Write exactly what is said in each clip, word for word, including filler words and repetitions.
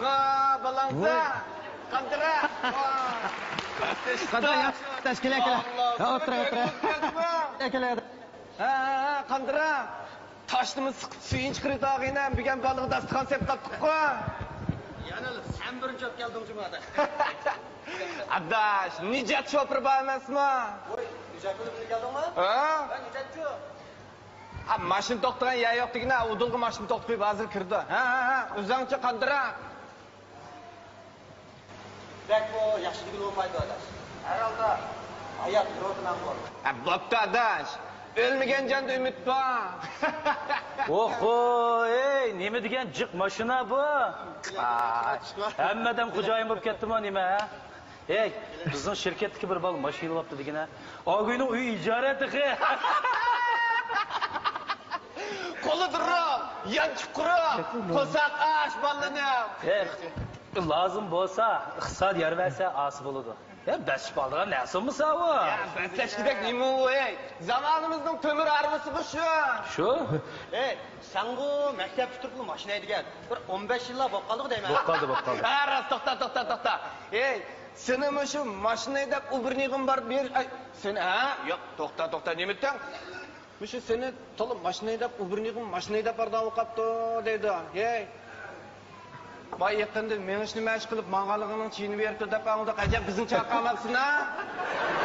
ۋا، بالاڭزا. قاندىرا. ۋا. قاندىرا، يا، تاش، كېلە، كېلە. ھە، ئولتۇرا، ئولتۇرا. كېلە، كېلە. ھە، ھە، ھە، قاندىرا. تاشنىمۇ سىقىپ سۈيىنى چىقىرىۋېتىۋالغىنە، بۈگۈن بالىغا داستىخان سېلىپ تاپتۇققۇ. يەنە سەن بىرىنچى بولۇپ كەلدىڭ جۇمۇ ئاداش. ئاداش، نىجات شوپۇر بار ئەمەسمۇ؟ ۋوي، نىجات بىلەن بىللە كەلدىڭمۇ؟ ھە؟ ھە، نىجاتچۇ؟ ھە، ماشىنا توختىغان يەر يوق دېگىنە، ئۇدۇلغا ماشىنا توختىتىپ قويۇپ ھازىر كىرىدۇ. ھە، ھە، ھە، ئۆزۈڭچە قاندىرا. بەكمۇ ياخشى دېگىلى بولمايدۇ ئاداش. ھەر ھالدا ھايات يۈرۈۋاتىمەن بۇ. ھە، بوپتۇ ئاداش. ئۆلمىگەن جاندا ئۈمىد بار. ئوخو، ئەي، نېمە دېگەن جىق ماشىنا بۇ؟ ئاي، ھەممە ئادەم خوجايىن بولۇپ كەتتىمۇ نېمە، ھە؟ ئەي، بىزنىڭ شىركەتتىكى بىر بالا ماشىنا ئېلىۋاپتۇ دېگىنە. ئاۋۇ ئۆينىڭ ئۆيى ئىجارە تېخى. قولى دۇرۇم، يانچۇق قۇرۇق، قورساق ئاچ بالىنىڭ. ھە، لازىم بولسا، ئىقتىساد يار بەرسە، ئاسا بولىدۇ. يا، بەسلىشىپ ئالىدىغان نەرسە بولمىسا ئۇ. يا، بەسلەشكۈدەك نېمە ئۇ، ئەي؟ زامانىمىزنىڭ تۆمۈر ھارۋىسىغۇ شۇ. شۇ؟ ئەي، سەنغۇ مەكتەپ پۈتتۈرۈپلا ماشىنا ھەيدىگەن. بىر ئون بەش يىللا بولۇپ قالدىغۇ دەيمەن. بولۇپ قالدى، بولۇپ قالدى. ھە، راست، توختا، توختا، توختا. ئەي، سېنىڭ مۇشۇ ماشىنا ھەيدەپ ئۇبۇرنىغىڭ بار بېرىش، ئەي، سېنى، ھە؟ ياق، توختا، توختا، نېمە دېدىڭ؟ مۇشۇ سېنى تولا ماشىنا ھەيدەپ، ئۇبۇرنىغىن ماشىنا ھەيدەپ بارىدىغان بولۇپ قاپتۇ دەيدۇ. ھەي. باي يېقىندا مېڭىشنى مەشىق قىلىپ ماڭغانلىقىنىڭ چېيىنى بېرىپتۇ دەپ ئاڭلىدۇق. ئەجەب بىزنى چاقىرماپسىنا؟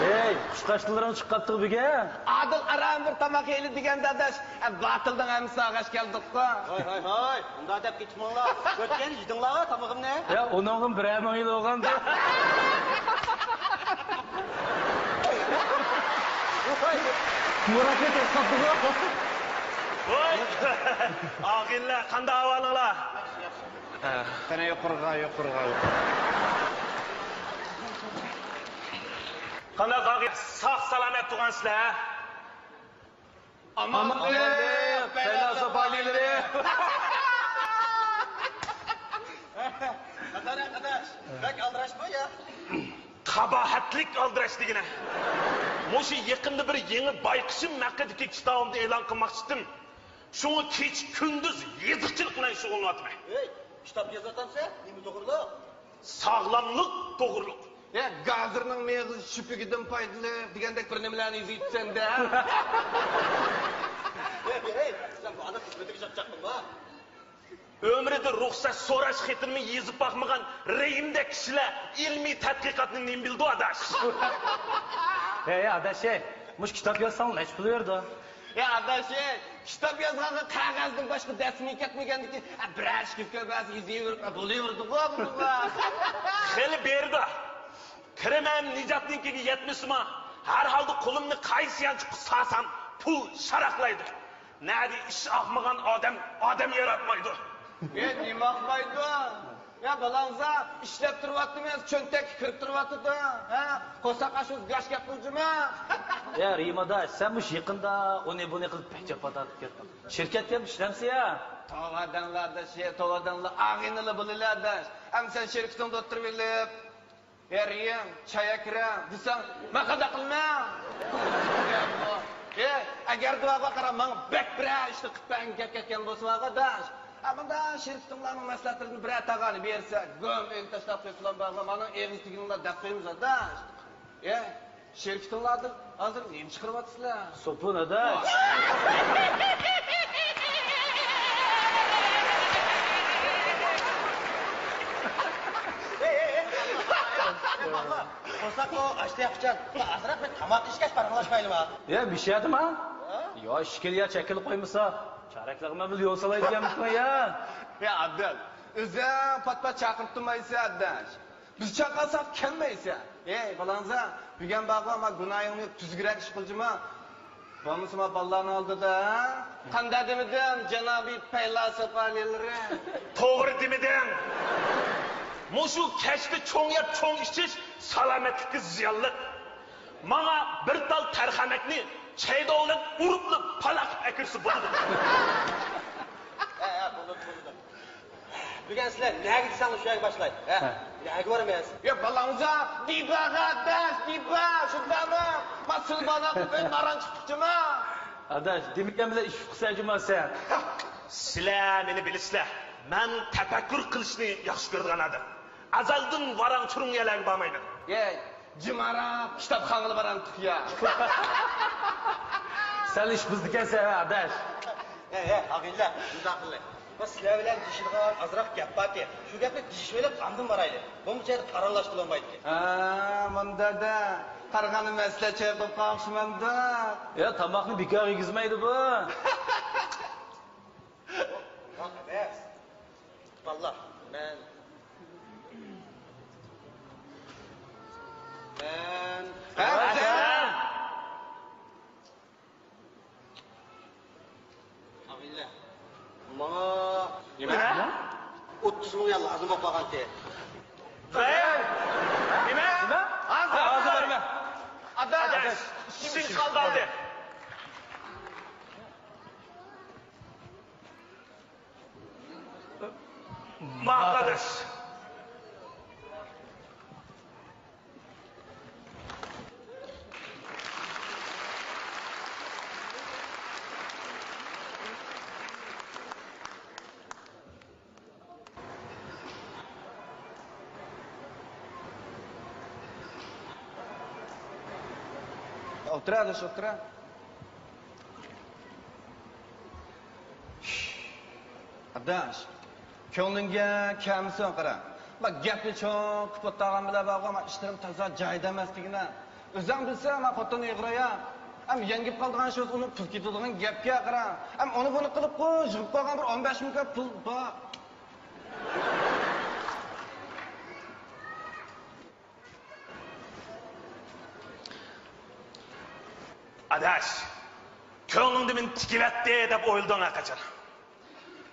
ھەي، قۇشقاچلىرىڭ چىقىپ قاپتۇ بۈگۈن. ئادىل ئاران بىر تاماق يەيلى دېگەندە ئاداش، ئە، باتىلدىن ھەممىسى ئاغاش كەلدۇققۇ. ھاي، ھاي، ھاي، ئۇنداق دەپ كېتىپ ماڭلا. ئۆتكەن يېدىڭلارغۇ تامىقىمنى. يا، ئۇنىڭغىمۇ بىرەر مىڭ يىل بولغاندۇ. مۇراتنى توختاتتىغۇ. ۋاي! ئاغىنىلەر، قانداق ئەھۋالىڭلار؟ قېنى يۇقىرىغا، يۇقىرىغا، يۇقىرىغا. قانداق ئاغىنە، ساق سالامەت تۇرغانسىلەر؟ ئامان، ئامان دەپ، دەپ، پەيلاسوپ ئالىيلىرى. قاداش، بەك ئالدىراشمۇ يا؟ قاباھەتلىك ئالدىراش دېگىنە. مۇشۇ يېقىندا بىر يېڭى بايقىشىم ھەققىدىكى كىتابىمنى ئېلان قىلماقچىدىم. شۇڭا كېچە-كۈندۈز يېزىقچىلىق بىلەن شۇغۇللىنىۋاتىمەن. ھەي، كىتاب يازىۋاتامسەن؟ نېمە توغرۇلۇق؟ ساغلاملىق توغرۇلۇق. يا، گازىرنىڭ مېغىزى شۈپۈگىدىن پايدىلىق دېگەندەك بىر نېمىلەرنى يېزىۋېتىپسەن-دە. ھەي، ھەي، سەن بۇ ئادەم خىزمىتىگە چاقچاقتىڭما؟ ئۆمرىدە رۇخسەت سوراش خېتىنىمۇ يېزىپ باقمىغان رېھىمدەك كىشىلەر ئىلمىي تەتقىقاتنى نېمە بىلىدۇ، ئاداش؟ ھەي، ئاداش، ھەي، مۇشۇ كىتاب يازساڭ نەچچە پۇل بېرىدۇ؟ يا ئاداش، كىتاب يازغانغا قەغەزدىن باشقا دەسمى كەتمىگەندىكىن، بىرەر ئىككى كۆپ يېزىۋېرىپ بولۇۋېرىدىغۇ بۇنىڭغا. خېلى بېرىدۇ. كىرىمىم نىجاتنىڭكىگە يەتمىسىمۇ، ھەر ھالدا قولۇمنى قايسى يانچۇققا سالسام پۇل شاراقلايدۇ. نەدە ئىش ئاقمىغان ئادەم ئادەم ياراتمايدۇ. ئە، نېمە ئاقمايدۇ؟ يا بالاڭزا، ئىشلەپ تۇرۇۋاتىمىز، چۆنتەككە كىرىپ تۇرۇۋاتىدۇ. ھە؟ قورساق ئاچ، گاش گەپ قىل جۇما. يا رىما ئاداش، سەن مۇشۇ يېقىندا ئۇنى بۇنى قىلىپ بەك جاپا تارتىپ كەتتىڭ. شىركەتتە ھەم ئىشلەمسە يا؟ توۋا دەڭلار ئاداش، توۋا دەڭلار، ئاغىنىلەر بولىلى ئاداش. ئەمدى سەن شىركىتىڭدە ئولتۇرۇۋېلىپ، ئەرىم، چاي ئەكىرە دېسەڭ، مەن قانداق قىلىمەن؟ ئە، ئەگەر دۇئاغا قارا، ماڭا بەك بىرەر ئىشنى قىلىپ بەرگىن كەپ كەتكەن بولسا، ئاداش. ئە، مۇنداق شېرىكىڭلارنىڭ مەسلىھەتلىرىنى بىرەر تاغانى بېرسە، گۆم ئۆيگە تاشلاپ قويسىلا بارغان، مانا ئېغىز تېگىنىڭلار دەپ قويىمىز، ئاداش. ئە، شېرىكىڭلاردىن ھازىر نېمە چىقىرىۋاتىسىلەر؟ سوپۇن، ئاداش. قورساقمۇ ئاچتى ياقىچان. ئازراق بىر تاماق ئىچكەچ پاراڭلاشمايلىما؟ يا، بىشەدىما؟ ھە؟ يا، ئىشكىلى يا چەككىلى قويمىسا، چارەكلىرىمە بىر يول سالاي دېگەنمىكىن يا. يا، ئادىل، ئۆزۈڭ پات-پات چاقىرىپ تۇرمايسەن، ئاداش. بىز چاقىرساق كەلمەيسەن. ئەي، بالاڭزا، بۈگۈن بارغۇ، ئەمما گۇناھىڭنى يۇيۇپ تۈزۈكرەك ئىش قىلجىما. بولمىسىما بالىلارنىڭ ئالدىدا، ھە؟ قانداق دېمىدىم، جانابىي پەيلاسوپ ئالىيلىرى؟ توغرا دېمىدىڭ. مۇشۇ كەچتە چوڭ يەپ چوڭ ئىچىش سالامەتلىككە زىيانلىق. ماڭا بىر تال تەرخەمەكنى چەيداۋ بىلەن ئۇرۇپلا پالاق قىلىپ ئەكىرسە بولىدۇ. ھە، ھە، بولىدۇ، بولىدۇ. بۈگۈن سىلەر نەگە دېسەڭلار شۇ يەرگە باشلاي. ھە، ھە. نەگە بارىمىز؟ يا بالاڭزا، دىباغا ئاداش، دىبا، شۇنداقمۇ؟ ما سىلى بالا قىلىپ ئۆي ماران چىقتۇقچىما؟ ئاداش، دېمىگەن بىلەن ئىش ئۇقىسەن جۇما سەن. سىلەر مېنى بىلىسىلەر. مەن تەپەككۇر قىلىشنى ياخشى كۆرىدىغان ئادەم. ئەزەلدىن ۋاراڭ-چۇرۇڭ يەرلەرگە بارمايمەن. ئەي، جىمارا، كىتابخانىغا بارامتۇق يا. سەن ئىش بۇزىدىكەنسەن ھە، ئاداش. ئەي، ئەي، ئاغىنىلەر، مۇنداق قىلىڭ. مەن سىلەر بىلەن دېيىشىدىغان ئازراق گەپ باركەن. شۇ گەپنى دېيىشىۋېلىپ ئاندىن بارايلى. بولمىسا يەنە پاراڭلاشقىلى بولمايدىكەن. ھە، مۇنداق دە. قارىغاندا مەسلىھەت چېيىپ قالغان ئوخشىمامدۇ؟ يا، تاماقنى بىكارغا يېگۈزمەيدۇ بۇ. ئۇنداق ئەمەس. بالىلار، مەن، مەن، ھە، ھە. ئاغىنىلەر، ماڭا نېمە؟ ئوتتۇز مىڭ يۈەن لازىم بولۇپ قالغانتى. ۋەي! نېمە؟ نېمە؟ ھازىر، ھازىر بېرىمەن. ئاداش، ئىشىم قالدى. ماقۇل ئاداش. ئولتۇر، ئاداش، ئولتۇر. ئاداش، كۆڭلۈڭگە كەلمىسۇن قارا. ما گەپنى چوڭ قىلىپ ئولتۇرغان بىلەن بارغۇ، ما ئىشلىرىم تازا جايىدا ئەمەس دېگىنە. ئۆزۈڭ بىلسەڭ، ما خوتۇن ئېغىر يا. ھەم يەڭگىپ قالىدىغان ئىش بولسا، ئۇنى پۇل كېتىدىغان گەپكەن قارا. ھەم ئۇنى بۇنى قىلىپقۇ، يىغىپ قالغان بىر ئون بەش مىڭ كوي پۇل بار. ئاداش، كۆڭلۈڭدە مېنى تىكىۋەتتى دەپ ئويلىدىڭ ھەرقاچان.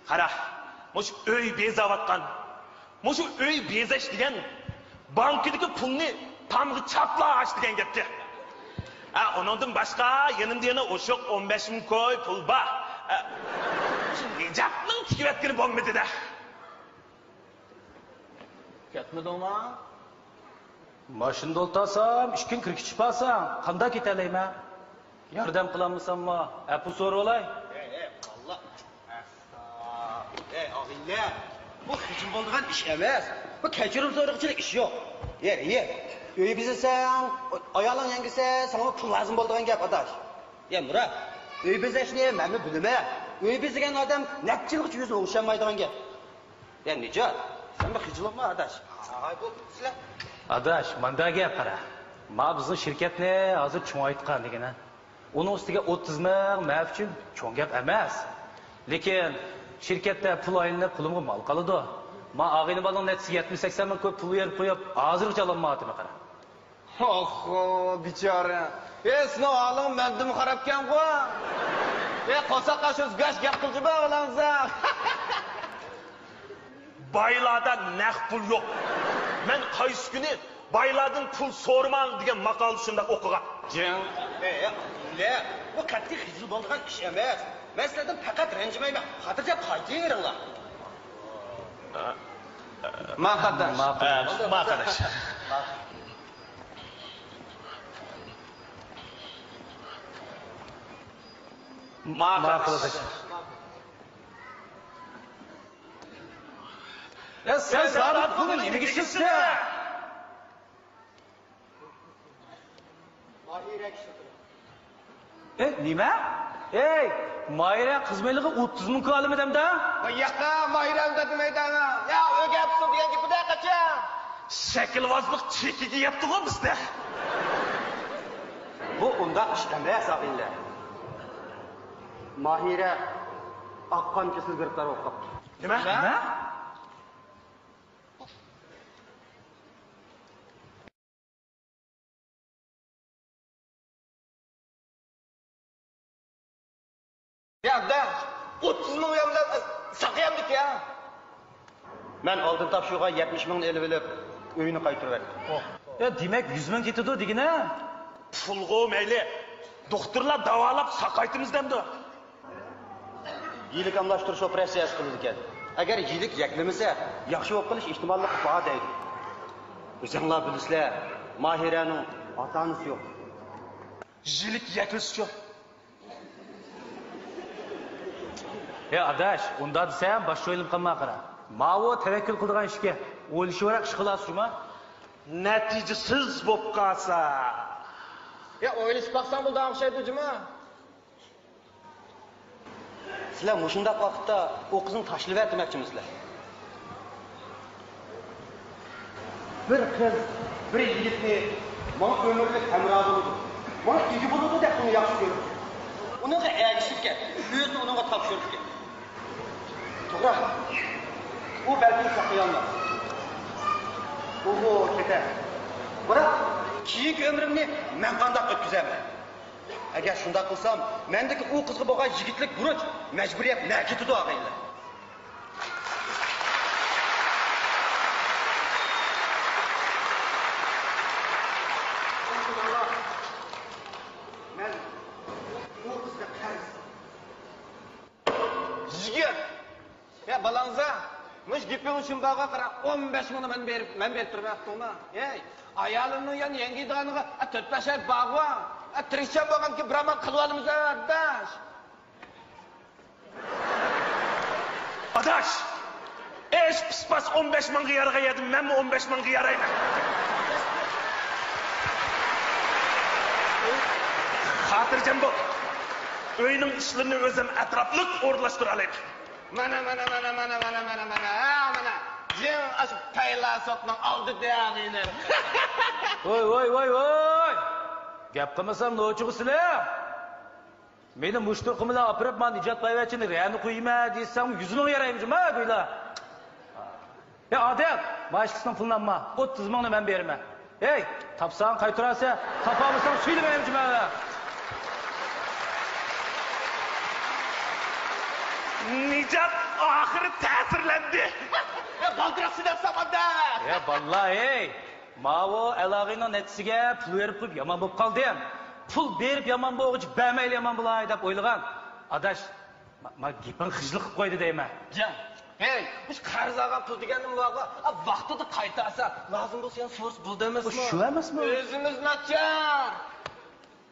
قارا، مۇشۇ ئۆي بېزەۋاتقان، مۇشۇ ئۆي بېزەش دېگەن بانكىدىكى پۇلنى تامغا چاپلاش دېگەن گەپكەن. ھە، ئۇنىڭدىن باشقا يېنىمدا يەنە ئوشۇق ئون بەش مىڭ كوي پۇل بار. ھە، مۇشۇ نىجاتنىڭ تىكىۋەتكىنى بولمىدى-دە. كەتمىدىڭما؟ ماشىنىدا ئولتۇرسام، ئىككىنى كىرگۈچۈپ ئالساڭ، قانداق كېتەلەيمەن؟ ياردەم قىلالمىساممۇ، ئەپۇ سورىۋالاي. ھەي، ھەي، باللا. ئەستا. ھەي، ئاغىنىلەر، بۇ خىجىل بولىدىغان ئىش ئەمەس. بۇ كەچۈرۈم سورىغۇچىلىك ئىش يوق. يەر، يەر. ئۆي بېزىسەڭ، ئايالىڭ يەڭگىسە، ساڭا پۇل لازىم بولىدىغان گەپ، ئاداش. يا مۇرات، ئۆي بېزەشنى مەنمۇ بىلىمەن. ئۆي بېزىگەن ئادەم نەچچە يىلغىچە ئۆزىنى ئوڭشالمايدىغان گەپ. يا نىجات، سەن بىر خىجىل بولما، ئاداش. ئاي، بولدى، سىلە. ئاداش، مانداق گەپ قارا. ما بىزنىڭ شىركەتنى ھازىر چوڭايتقان دېگىنە. ئۇنىڭ ئۈستىگە ئوتتۇز مىڭ مەن ئۈچۈن چوڭ گەپ ئەمەس. لېكىن شىركەتتە پۇل ئايلىنىپ قولۇمغا مال قالىدۇ. ما ئاغىنە بالىنىڭ نەچچىسى يەتمىش سەكسەن مىڭ كوي پۇل بېرىپ قويۇپ، ھازىرغىچە ئالالمايۋاتىمەن قارا. ئوخو، بىچارە. ئەي، سېنىڭ ھالىڭ مەندىنمۇ خارابكەنغۇ. ئەي، قورساققا شۇ گاش گەپ قىلچە بار بالامسا. بايلاردا نەق پۇل يوق. مەن قايسى كۈنى بايلاردىن پۇل سورىماڭ دېگەن ماقالىنى شۇنداق ئوقۇغان. جىڭ. ئەي، ئەي، بۇ قەتئىي خىجىل بولىدىغان ئىش ئەمەس. مەن سىلەردىن پەقەت رەنجىمەيمەن. خاتىرجەم قايتىۋېرىڭلار. ماقۇل ئاداش. ماقۇل. ئە، ماقۇل ئاداش. ماقۇل ئاداش. يا سەن سادىق پۇلنى نېمىگە ئىشلىتىسەن؟ ئەي، نېمە؟ ئەي، ماھىرە قىز مېلىغا ئوتتۇز مىڭ كوي ئالىمەن دەمدە؟ ۋاي ياقا، ماھىرە ئۇنداق دېمەيدۇ ئانا. يا، ئۆگەپ تۇر دېگەن گېپىدە قاچان؟ شەكىلۋازلىق چېكىگە يەپتىغۇ بىزدە. بۇ ئۇنداق ئىش ئەمەس، ئاغىنىلەر. ماھىرە ئاق قان كېسىلىگە گىرىپتار بولۇپ قاپتۇ. نېمە؟ نېمە؟ يا، دە، ئوتتۇز مىڭ يۈەن بىلەن ساقىيامدىكى يا. مەن ئالدىن تاپشۇرغان يەتمىش مىڭنى ئېلىۋېلىپ، ئۆينى قايتۇرۇۋەتتىم. يا، دېمەك، يۈز مىڭ كېتىدۇ دېگىنە؟ پۇلغۇ مەيلى، دوختۇرلار داۋالاپ ساقايتىمىز دەمدۇ؟ يىلىك ئالماشتۇرۇش ئوپېراتسىيەسى قىلىدىكەن. ئەگەر يىلىك يەكلىمىسە، ياخشى بولۇپ قېلىش ئېھتىماللىقى بار دەيدۇ. ئۆزۈڭلار بىلىسىلەر، ماھىرەنىڭ ئاتا-ئانىسى يوق. يىلىك يەكلىسىچۇ؟ يا ئاداش، ئۇنداق دېسەم، باش ئويلىنىپ قالما قارا. ماۋۇ تەۋەككۈل قىلىدىغان ئىشكەن. ئويلىشىۋەرەك ئىش قىلاسىز جۇما. نەتىجىسىز بوپ قالسا. يا ئويلىشىپ باقساڭ بولىدىغان ئوخشايدۇ جۇما. سىلەر مۇشۇنداق ۋاقىتتا ئۇ قىزنى تاشلىۋەر دېمەكچىمۇسىلەر؟ بىر قىز بىر يىگىتنى ماڭا ئۆمۈرلۈك ھەمراھ بولىدۇ، ماڭا ئىگە بولىدۇ دەپ ئۇنى ياخشى كۆرىدۇ. ئۇنىڭغا ئەگىشىپ كەت، ئۆزىنى ئۇنىڭغا تاپشۇرۇپ كەت. توغرا، ئۇ بەلكىم ساقىيالماس، ئۇمۇ كېتەر. بىراق كېيىنكى ئۆمرۈمنى مەن قانداق ئۆتكۈزەمەن؟ ئەگەر شۇنداق قىلسام، مەندىكى ئۇ قىزغا بولغان يىگىتلىك بۇرچ، مەجبۇرىيەت نەگە كېتىدۇ، ئاغىنىلەر؟ مەن ئۇ قىزغا قەرز. يىگىت! يا بالاڭزا، مۇشۇ گېپىڭ ئۈچۈن بارغا قارا، ئون بەش مىڭنى مەن بېرىپ، مەن بېرىپ تۇرۇۋەتتىڭما؟ ھەي، ئايالىمنىڭ يەنە يەڭگىدانىغا، ئا، تۆت بەش ئاي بارغۇ. ئا، تىرىشچان بولغاندىكىن بىر ئامال قىلىۋالىمىز، ئاداش. ئاداش! ئىش پىس-پاس ئون بەش مىڭغا يارىغان يەردە مەنمۇ ئون بەش مىڭغا يارايمەن. خاتىرجەم بول. ئۆينىڭ ئىشلىرىنى ئۆزۈم ئەتراپلىق ئورۇنلاشتۇرالايمەن. مانا، مانا، مانا، مانا، مانا، مانا، مانا، ھە، مانا. جىڭ ئاشۇ پەيلاسوپنىڭ ئالدىدا مېنى. ۋوي، ۋوي، ۋوي، ۋوي! گەپ قىلمىسام نوچىغۇ سىلە. مېنى مۇشتۇرقۇم بىلەن ئاپىرىپ، مانا نىجات بايۋەچچىنى رەنە قويىمەن دېسەڭ، يۈز مىڭ يارايمىز جۇما، دۆيلا. يا ئادىل، مانا ئىككىسىنىڭ پۇلىنى ئالما، ئوتتۇز مىڭنى مەن بېرىمەن. ھەي، تاپساڭ قايتۇرارسەن، تاپالمىساڭ سۈيلىمەيمەن جۇما. نىجات ئاخىرى تەسىرلەندى. يا بالدۇراق سېلىۋەتسەم ئانداق. يا باللا، ھەي. ماۋۇ ئەلاغىنىڭ نەتىجىسىگە پۇل بېرىپ قويۇپ يامان بولۇپ قالدىم. پۇل بېرىپ يامان بولغۇچە بەرمەيلى يامان بولاي دەپ ئويلىغان. ئاداش، ما، ما گېپىڭ خىجىل قىلىپ قويدى دەيمەن. جان، ھەي، مۇشۇ قەرز ئالغان پۇل دېگەننىمۇ بارغۇ، ئا، ۋاقتىدا قايتارسا، لازىم بولسا يەنە سورىسا بولىدۇ ئەمەسمۇ؟ شۇ ئەمەسمۇ؟ ئۆزىمىز ناچار.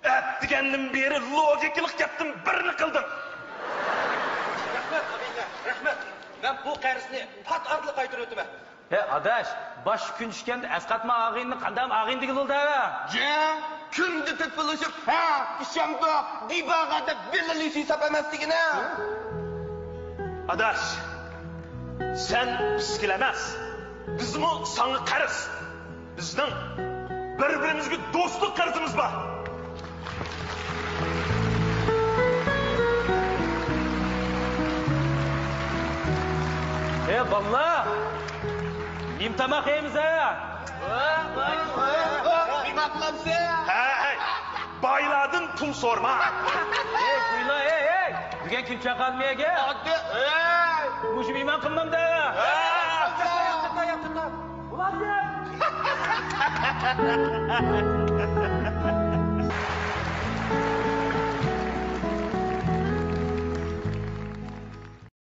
ئەتىگەندىن بېرى لوگىكىلىق گەپتىن بىرنى قىلدىڭ. رەھمەت، ئابىكە، رەھمەت. مەن بۇ قەرزنى پات ئارىدىلا قايتۇرۇۋېتىمەن. ھە، ئاداش، باش كۈن چۈشكەندە ئەسقاتما ئاغىنىنى قانداق ئاغىنە دېگىلى بولىدۇ ھە؟ جا، كۈندە تېلېفونلىشىپ، ھە، ئىشەمدۇق، دىباغا دەپ بېلىلىش ھېساب ئەمەس دېگىنە. ئاداش، سەن بىزگىلا ئەمەس، بىزمۇ ساڭا قەرز. بىزنىڭ بىر-بىرىمىزگە دوستلۇق قەرزىمىز بار. ئەي بالىلار، نېمە تاماق يەيمىز ھە؟ نېمە قىلامسىز؟ ھە، ھە. بايلاردىن پۇل سورىما. ئەي، قويلا، ئەي، ئەي. بۈگۈن كىم چاقالمىيەگە؟ ئەي. مۇشۇ مېھمان قىلمامدا. ھە.